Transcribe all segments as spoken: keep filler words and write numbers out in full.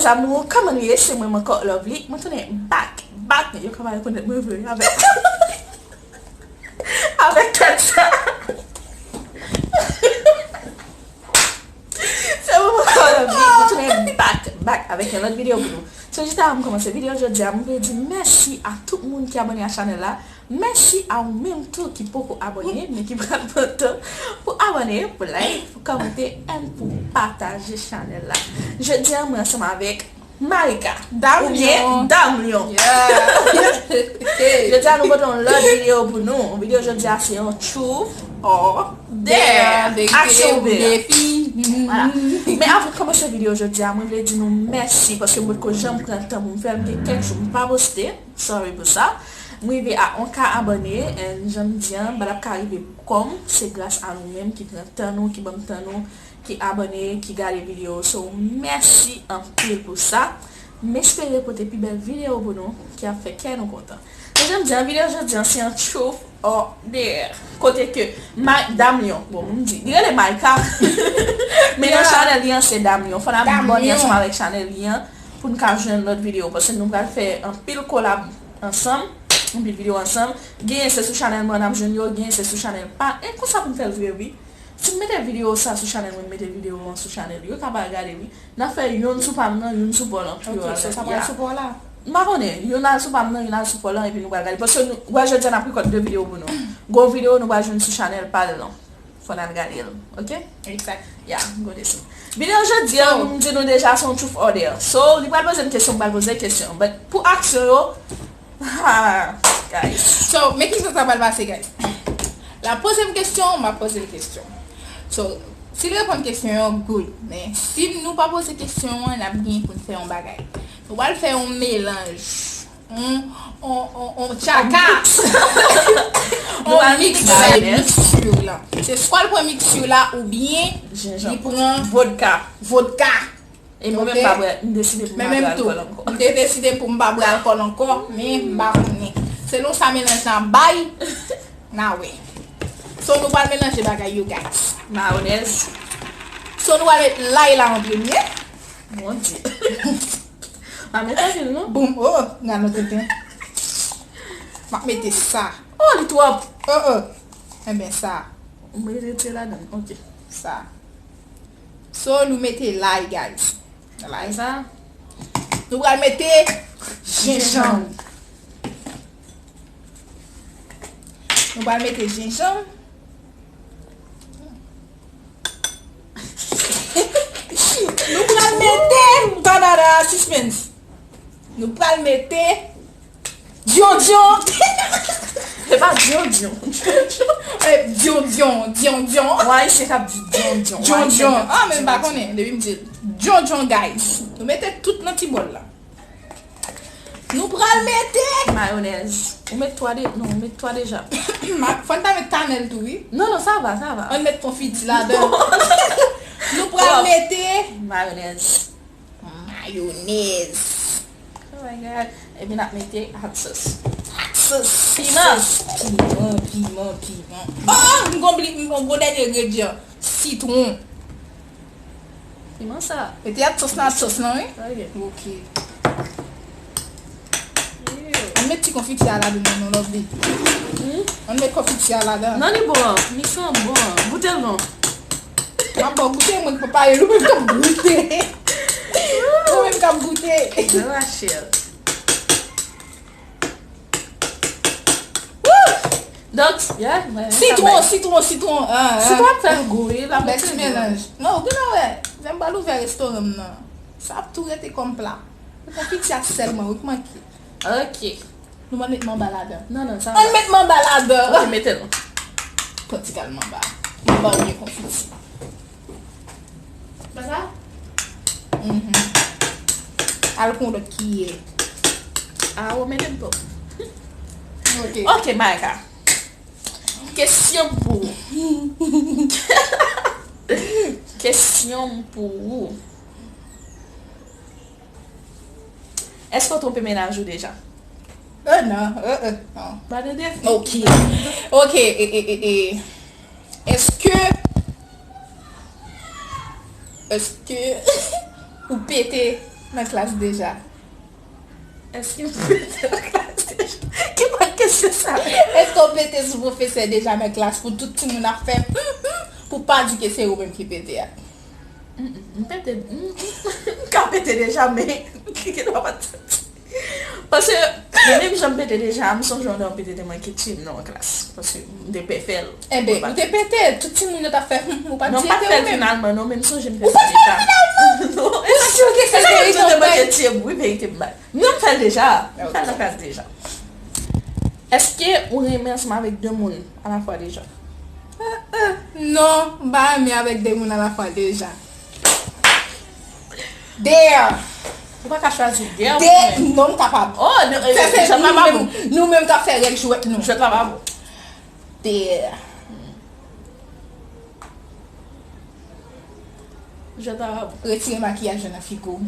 Mes amours, kòman nou ye? Se mwen, mwen ankò, Lovely. Mwen tounen back, back. Yo ka pa rekonèt mwen vre avèk, avèk tèt sa. Se mwen, mwen ankò, Lovely. Mwen tounen back, back avèk yon lòt videyo pou nou. So, jis avan m kòmanse videyo jodi a, mwen vle di mèsi a tout moun ki abòne a chanèl la. Mèsi a ou menm tou ki poko abòne, men ki pral pran tan pou abòne, pou like, pou kòmante, and pou pataje chanèl la. Jodi a, mwen ansanm avèk Marika, oubyen Dam Lyon. Jodi a, nou pote yon lòt videyo pou nou. Videyo jodi a, se yon truth or dare. Aksyon ouvè. Vwala. Men avan n kòmanse videyo jodi a, mwen vle di nou mèsi paske m potko janm pran tan pou m fè l. M gen kèk jou m pa poste. Sorry pou sa. M rive a yon K abòne, and jan m di an, bagay la p ka rive kò m, se gras a nou menm ki pran tan nou, ki ban m tan nou, ki abòne, ki gade videyo. So, mèsi anpil pou sa. M espere pote pi bèl videyo pou nou, ki ap fè kè nou kontan. So, jan m di an, videyo jodi an, se yon truth or dare. Kote ke Dam Lyon, bon, m di, li rele Marika. Men non chanèl li an, se Dam Lyon. Fò n abòne ansanm avèk chanèl li an pou n ka jwenn lòt videyo, paske nou pral fè anpil kolab ansanm, anpil videyo ansanm. Genyen se sou chanèl mwen n ap jwenn yo, genyen se sou chanèl pa. E konsa pou m fè l vre, wi. Si m mete videyo sa sou chanèl mwen, m mete videyo an sou chanèl yo, yo ka pa gade, wi. N a fè youn sou pa m nan, youn sou pa w lan. Ok, so sa pral sou pa w la? M pa konnen. Youn al sou pa m nan, youn al sou pa w lan, epi nou pral gade. Paske nou, wè, jodi a n ap rekòd de videyo pou nou. Gwo videyo nou pral jwenn sou chanèl pa l lan. Fò n al gade l, ok? Exact. Ya, m konnen sa. Videyo jodi a, m di nou deja se yon truth or dare. So, li pral poze m kesyon, m pral poze kesyon. But pou aksyon yo, ah, guys. So, men kisa sa pral pase, guys. L ap poze m kesyon, m ap poze l kesyon. So, si l reponn kesyon yo, good. Men, si nou pa poze kesyon an, n ap gen pou n fè yon bagay. Nou pral fè yon melanj. On, on, on, on tchaka. On miks. Miksir la. Se swa l pran miksir la oubyen li pran vodka. Vodka. E mwen menm pa bwè, m deside pou m pa bwè alkòl ankò. M te deside pou m pa bwè alkòl ankò, men m pa konnen. Selon sa melanj lan bay, n a wè. So, nou pral melanje bagay yo, guys. Mayonèz. So, nou pral met lay la an premye. Mon Dieu. Pa met anpil, non? Boum, oh, oh, gad nou tenten. M ap mete sa. Oh, li twòp. Oh, oh. Enben, sa. Ou mete ladan, ok. Sa. So, nou mete lay, guys. Lay. Sa. Nou pral mete jenjanm. Nou pral mete jenjanm. Nou pral mete, tadada, suspense. Nou pral mete dyondyon. Se pa dyondyon. E dyondyon, dyondyon. Ou Ayisyen k ap di dyondyon. Dyondyon. Ah, men m pa konnen, depi m di l. Dyondyon, guys. Nou mete tout nan ti bòl la. Nou pral mete mayonèz. Ou met twa de, non, ou met twa deja. Ma-, fò n ta met kanèl tou, wi. Non, non, sa va, sa va. Ann met konfiti ladan. Nou pral mete mayonèz. Mayonèz. Oh my God. Epi n ap mete hot sauce. Hot sauce. Piman. Piman, piman, piman. Oh, m gon bli, m gon dènye engredyan. Sitwon. Piman sa. Mete hot sauce nan hot sauce lan, wi. Ok. Ok. Ann met ti konfiti a ladan non, non, Lovely. Hmm? Ann met konfiti a ladan. Non, li bon. Miks lan bon. Goute l non. M ap ba w goute, mwen ki pa pale, ou menm k ap goute. Ou menm k ap goute. Mwen Rachel. Woo! Donk, yeah, mwen, sitwon, sitwon, sitwon. Ah, ah. Sitwon ap fè l gou, wi, l ap fè ti melanj. Non, ou genlè wè, lè m pral ouvè restoran m nan, sa ap tou rete kòm pla. Konfiti a sèlman, wi, k manke. Ok. Nou pral met manba ladan. Non, non, sa va. Ann met manba ladan. Ok, mete l. Pran ti kal manba. Manba oubyen konfiti. Konsa? Mhm. Al pran lòt kiyè. Ah, ou mete m tou. Ok. Ok, Marika. Kesyon pou ou. Kesyon pou ou. Èske w twonpe mennaj ou deja? Eh, non, eh, eh, non. Pa de defi. Ok. Ok, e, e, e, e. Èske, èske ou pete Nan klas deja. Èske m pete nan klas deja? Ki bòt kesyon sa? Èske w pete sou pwofesè deja nan klas pou tout timoun ap fè pou pa di ke se ou menm ki pete a? M pete, m ka pete deja, men ki gen dwa pa t santi. Paske, menm jan m pete deja, m sonje yon lè m pete te manke tye m nan yon klas. Paske m te pè fè l. Enben, ou te pete, tout timoun yo t ap fè, ou pa t di se te ou menm. Non, m pa t fè l finalman, non, men m sonje m fè sa deja. Ou pa t fè l finalman? Non, e sa, e sa k fè m di w te manke tye m, wi, verite m bay. Non, m fè l deja. M fè l nan klas deja. Èske ou renmen ansanm avèk de moun alafwa deja? Non, m pa renmen avèk de moun alafwa deja. Dare! Ou pa ka chwazi dare pou mwen. Non, m kapab. Oh, non, eh, sa se nou menm, nou menm k ap fè règ jwèt nou. Jwèt la pa bon. Dare. Jwèt la pa bon. Retire makiyaj yo nan figi w.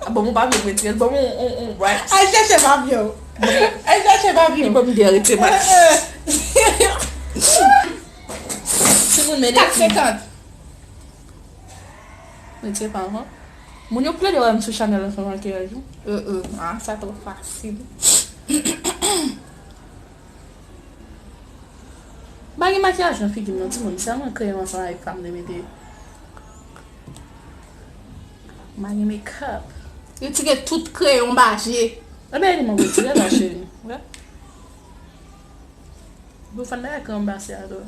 Bon, ou pa vle retire l. Bon, on, on, on, right. Al chèche papye w. Al chèche papye w. Li ban m dare retire makiyaj. Timoun, men kat senkant. Mwen te pa avan. Moun yo plede wè m sou chanèl la fè makiyaj wi. Euh, euh, ah, sa twò fasil. M pa gen makiyaj nan figi m non, timoun. Sèlman kreyon ansanm avèk sa m te mete. M pa gen makeup. Retire tout kreyon ba je. Ebyen, li mwen retire la, cheri. Wè. Bon, fò n dèyè kè anbase a tou.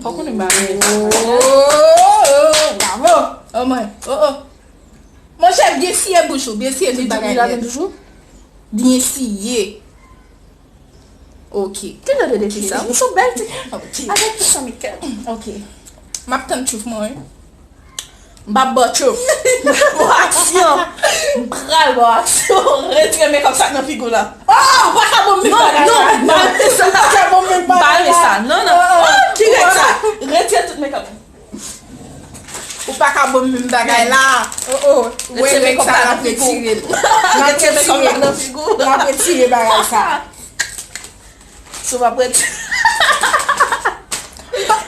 Fò konnen ba mwen. Oh, oh, oh, bravo. Oh, mwen. Oh, oh. Monchè, byen siye bouch ou, byen siye tout bagay nèt. Byen siye. Ok. Ki jan de defi sa? Ou sou bèl ti. Avèk tout sa, Mikel. Ok. M ap tann chouf mwen, wi. M p ap ba w tchouf. M pral ba w aksyon. M pral ba w aksyon. Retire mekòp sa k nan figi w la. Oh, ou pa ka ban m menm bagay la. Non, non, non. Ou pa ka ban m menm bagay la. M pa renmen sa. Non, non. Oh, ki règ sa? Retire tout mekòp. Ou pa ka ban m menm bagay la. Oh, oh. Retire mekòp sa, n ap retire l. Retire mekòp sa nan figi w. N ap retire bagay sa. Si w pa prete.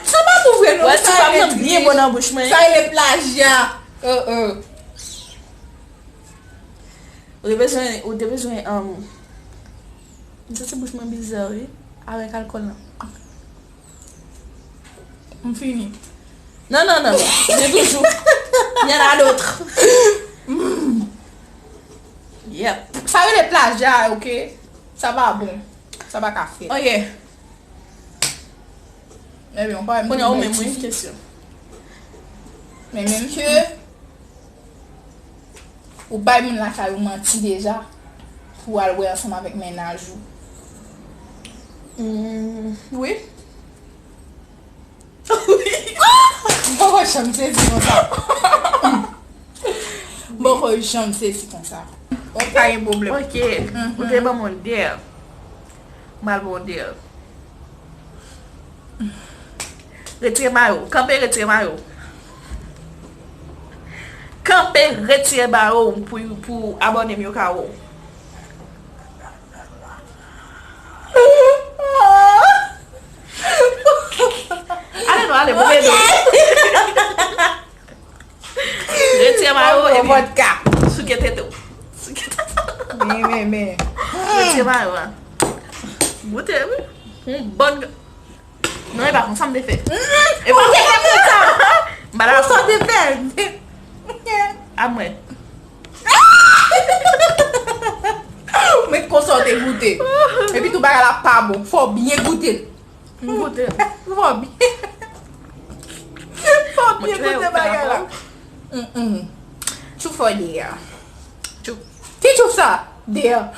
Sa pa bon vre non. Wè, ti pam nan byen bon nan bouch mwen. Sa rele plajya. Euh, euh. Ou te bezwen, ou te bezwen, um, m santi bouch mwen bizar, wi, avèk alkòl lan. M fini. Non, non, non, non. Gen toujou. Y en a d'autres. Yep. Sa rele plajya, ok? Sa pa bon. Sa pa ka fèt. Ok. Ebyen, ou pa wè m toujou bay ti fi. Kounye a ou menm, wi, kesyon. Men menm ke ou bay moun lakay ou manti deja pou w al wè ansanm avèk mennaj ou. Mm, wi. M poko janm sezi konsa. M poko janm sezi konsa. Ok. Pa gen pwoblèm. Ok. Mhm. Ou te ban m yon dare. M al ba w dare. Retire mayo w. Kanpe, retire mayo w. Kanpe, retire mayo w pou, pou abòne m yo ka wè w. Ale non, ale, move do. Retire mayo epi souke tete w. Souke tete w. Men, men, men. Retire mayo a. Goute, wi. Yon bon. Non, e pa konsa m te fè. E pa konsa m te fè. M pa dakò. Konsa w te fè. A mwen. Men konsa w te goute. Epi tou bagay la pa bon. Fò w byen goute l. M goute. Fò w byen. Fò w byen goute bagay la. Mm, mm. Tchouf fò ye a. Tchouf. Ki tchouf sa? Dare.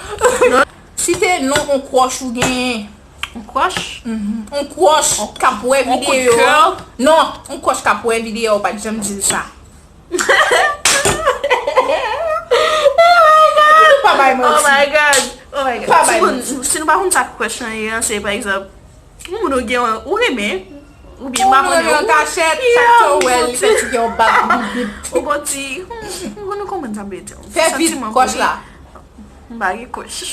Non. Site non yon crush ou genyen. Yon crush? Mhm. Yon crush k ap wè videyo a. Non, yon crush k ap wè videyo a, ou pa t janm di l sa. Pa bay manti. Oh my God. Oh my God. Pa bay manti. Si nou pa konn sa crush lan ye a, se pa egzanp, yon moun ou gen, ou renmen, oubyen m pa konnen, ou an kachèt, chak ke w wè l, li fè ti kè w bat bip bip. Ou gon ti, hmm, nou konprann sa m vle di. Fè vit, crush la. M pa gen crush.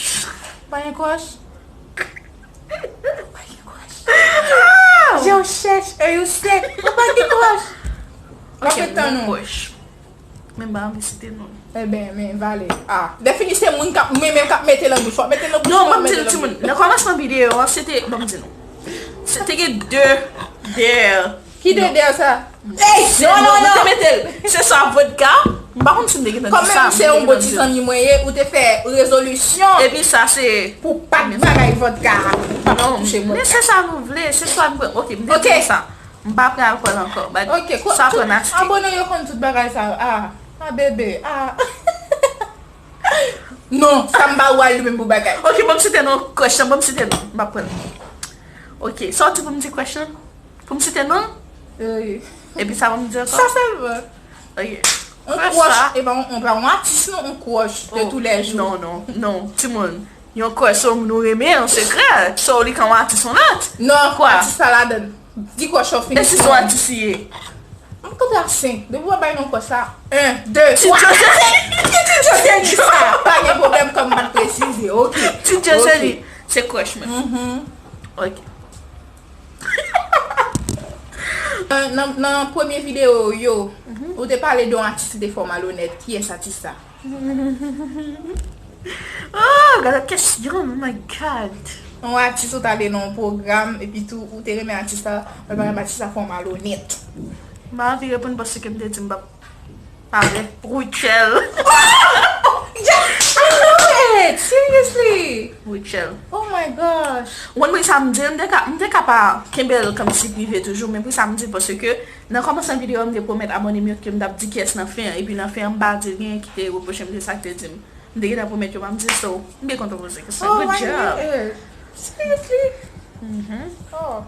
Pa gen crush? Ou pa gen crush? Je w chèch e yo sèk. Ou pa gen crush? M ap ret tann ou. Men m pa anvi site non. Ebyen, men vale. Ah, defini se moun k ap, men menm k ap mete nan bouch. W ap mete nan bouch. Non, ban m di nou, timoun. Nan kòmansman videyo an, se te, ban m di nou. Se te gen de, de. Ki de, de sa? Ey, non, non, non. Te mete l. Se sa vodka. M pa konn si m te gentan di sa. Kòm se yon bon ti zanmi mwen ye, ou te fè rezolisyon. Epi sa se pou pa t bagay vodka. Pou pa t touche vodka. Men se sa nou vle, se sa nou vle. Ok, m te di sa. M pa pral pran l ankò. But sa pran aste. Abone yo konn tout bagay sa yo. Ah, ah, bebe. Ah. Non, sa m pa wè li menm pou bagay. Ok, ban m site non, crush lan, ban m site non. M pa pran l. Ok, sa w di pou m di crush lan? Pou m site non? Wi. Epi sa ban m di ankò? Sa sèlman. Ok. On crush, e pa on, on pa on atis non, on crush de tous les jours. Non, non, non, timoun. Yon crush se yon moun ou renmen an sekrè. So, li ka yon atis yon lòt. Non, atis pa ladann. Di crush ou fini. E si se yon atis li ye? M konte a senk. Depi w ap bay non crush sa, en, de, twa. Ti Djo se li. Ki Ti Djo se li sa? Pa gen pwoblèm, kòm m pa t presize. Ok. Ti Djo se li. Se crush mwen. Ok. Nan, nan premye videyo yo, ou te pale de yon atis ki te fè w malonèt. Kiyès atis sa? Oh, gade kesyon, oh my God. Yon atis ou t ale nan yon pwogram, epi tou ou te renmen atis la, men pa renmen atis la fè w malonèt. M pa anvi reponn paske m te di m p ap pale. Rutshelle. Yes, I knew it! Seriously! Rutshelle. Oh my gosh. Ou konn poukisa m di l, m te ka, m te ka pa kenbe l kòmsi prive toujou, men poukisa m di l, paske nan kòmansman videyo a, m te pwomèt abòne m yo ke m t ap di kiyès nan fen an, epi nan fen an, m pa di l, genyen ki te repwoche m, se sa k te di m. M te gentan pwomèt yo pa m di, so, m byen kontan poze kesyon. Good job. Seriously? Oh.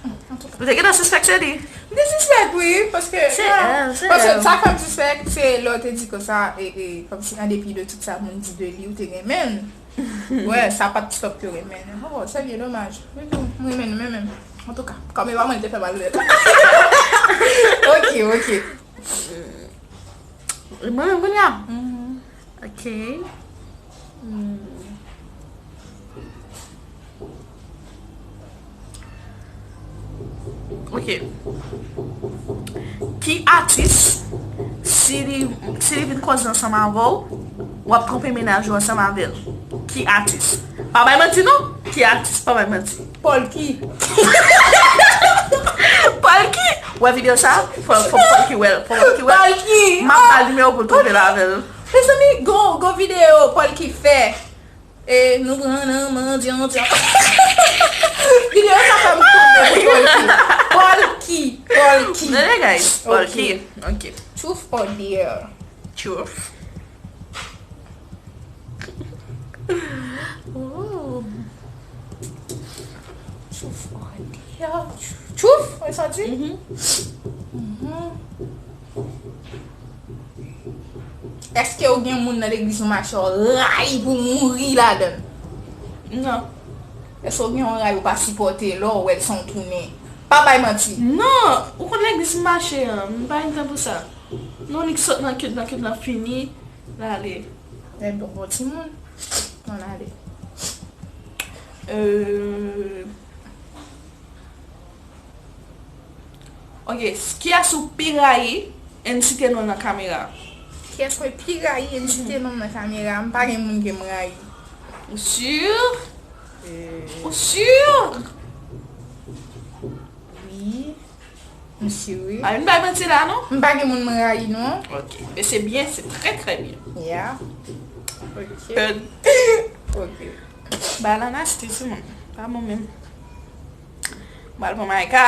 Ou te gentan sispèk se li? M te sispèk, wi, paske, se èl, se paske èl. Sa fè m sispèk, se lè w te di konsa, e, e, kòmsi an depi de tout sa moun di de li, ou te renmen l. Wè, sa pa t stop yo renmen l. Oh, c'est bien dommage. Men tou, m renmen l, men menm. Antouka, kòm e pa mwen, l te fè mal nèt. Ok, ok. E mwen menm kounye a? Ok. Hmm. Ok. Ki atis, si li, si li vin koze ansanm avè w, w ap twonpe mennaj ou ansanm avè l? Ki atis? Pa bay manti non. Ki atis? Pa bay manti. Polky. Polky? Wè videyo sa? Fò, fò Polky wè l. Fò Polky wè l. Polky. M ap ba l nimewo pou l twonpe l avè l. Mezanmi, gon, gon videyo Polky fè. E nou pran nan mandyan, dyan. Videyo sa fè m twonpe pou Polky. Polky, Polky. Tande, guys. Polky. Ok. Truth or dare? Truth. Ooh. Truth or dare? Truth? Ou santi? Mhm. Èske ou gen moun nan legliz ou mache w rayi pou mouri ladan l? Non. Èske ou gen yon rayi ou pa sipòte lè w wè l san w tounen? Pa bay manti. Non, ou konn legliz m mache an, m pa gen tan pou sa. Non, li sot nan kilt, nan kilt lan fini, l ale. Lè l bon, bon timoun. Bon, l ale. Euh, Ok, kiyès ou pi rayi? Ann site non nan kamera. Kiyès mwen pi rayi? Ann site non nan kamera. M pa gen moun ke m rayi. Ou si? Ou si? Wi. M si, wi. A, vin bay manti la, non? M pa gen moun mwen rayi, non. Ok. Men se byen, se trè, trè byen. Yeah. Ok. Ok. Ba la nasty, timoun. Pa bon menm. M pral pran Maïka.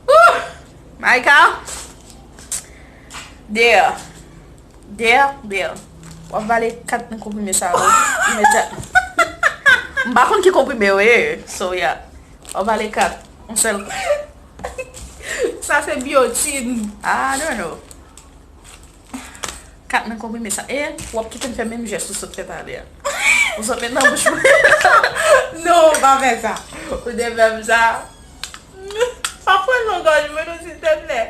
Ouh! Maïka! Dare. Dare, dare. W ap vale kat nan konprime sa yo imedyatman. M pa konn ki konprime yo ye, so yeah. W ap vale kat. Yon sèl kou. Sa se biotin. I don't know. Kat nan konprime sa. E, w ap kite m fè menm jès ou sot fè talè a. Ou sot met nan bouch mwen. Non, pa fè sa. Ou te fè m sa. Pa pran nan gòj mwen non, silteplè.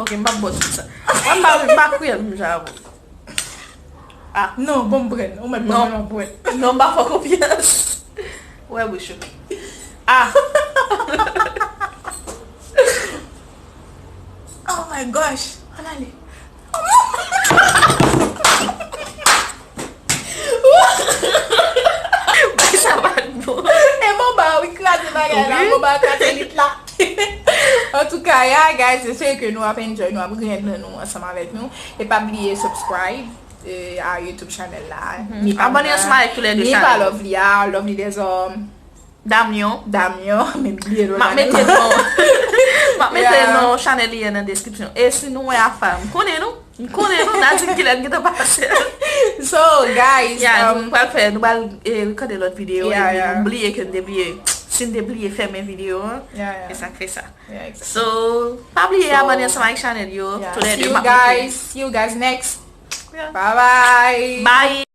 Ok, m p ap bwè tout sa. Mwen m pa, m pa kwè m jan avè w. Ah. Non, bon, m pran. Ou mèt ban mwen yon pwen. Non, m pa fè w konfyans. Wè bouch ou. Ah. Gòch, ann ale. Bay sa pa t bon. E manba wi kraze bagay la, manba kraze lit la. Antouka, yeah, guys, espere ke nou ap enjoy, nou ap griyen nan nou ansanm avèk nou. E pa bliye subscribe eh, a YouTube channel la. Ni pa Abòne ansanm avèk tou lè de chanèl yo. Ni pa Lovely a, Lovely des hommes. Damyon. Damyon, men bliye non. M ap mete non. M ap mete non chanèl li an nan deskripsyon. E si nou wè afè a, m konnen nou. M konnen nou, Nadine Kilèn ki te pase. So, guys, yeah, um, nou pral fè, nou pral eh, rekòde lòt videyo, yeah, epi yeah. Nou bliye ke n te bliye. Si n te bliye fèmen videyo an, yeah, yeah. E sa k fè sa. Yeah, exactly. So, pa bliye so, abòne ansanm avèk chanèl yo. Yeah. Tou lè de, m ap mete. See you guys. See you guys next. Yeah. Bye bye. Bye.